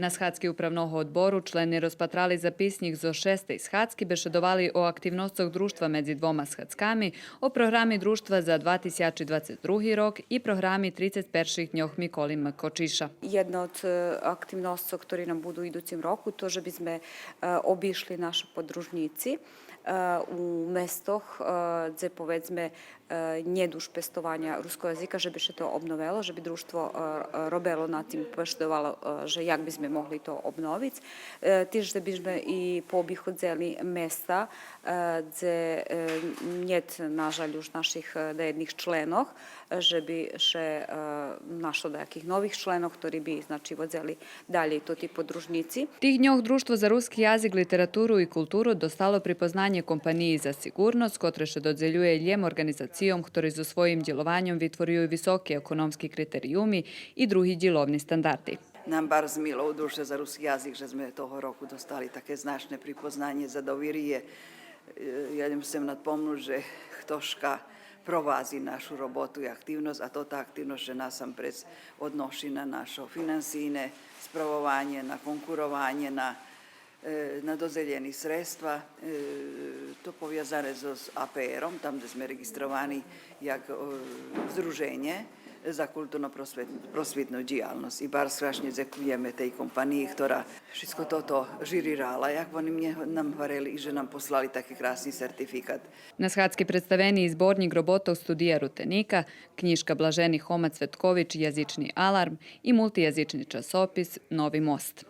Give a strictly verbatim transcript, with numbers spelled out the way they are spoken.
На схадзки Управного одбору члени розпатрали записнїк зоз шестей схадзки, бешедовали о активносцох дружтва медзи двома схадзками, о програми дружтва за два тисячи двацец други рок и програми трицец перших дньох Миколи М. Кочиша. Єдна од, е, активносцох котри нам буду у идуцим року, то же би зме, е, обишли наши подружнїци, е, у местох, е, дзе, поведзме, е, нєт уж пестованя руского язика, же би ше то обновело, же би дружтво, е, е, робело на тим, бешедовало, е, же як би зме могли то обновиц. Е, тиж же би зме и пообиходзели места, е, дзе, е, нєт, нажаль, уж наших, е, даєдних членох, е, же би ше, е, нашло даяких нових членох, котри би, значи, водзели далєй тоти подружнїци. Тих дньох Дружтво за руски язик, литературу и културу достало припознанє компаниї за сиґурносц, котре ше додзелює лєм орґанизацийом хтори зоз своїм дїлованьом витворюю високи економски критериюми и други дїловни стандарди. Нам барз мило у Дружтве за руски язик же зме того року достали таке значне припознанє за довириє. Е, я лєм сцем надпомнуц же хтошка провадзи нашу роботу и активносц, а то та активносц же насампредз одноши на нашо финансийне справованє, на конкурованє, на, е, на додзелєни средства. Е, то повязане зоз, зоз А П Р-ом, там дзе зме реґистровани як, е, здруженє за културно-просвит-, просвитну дїялносц. И барз страшнє дзекуєме тей компаниї, хтора шицко тото жирирала, як вони мнє, нам гварели, и же нам послали таки красни сертификат. На схадзки представени и зборнїк роботох Студия Рутеника, кнїжка Блажени Хома Цветкович Язични аларм и мултиязични часопис Нови мост.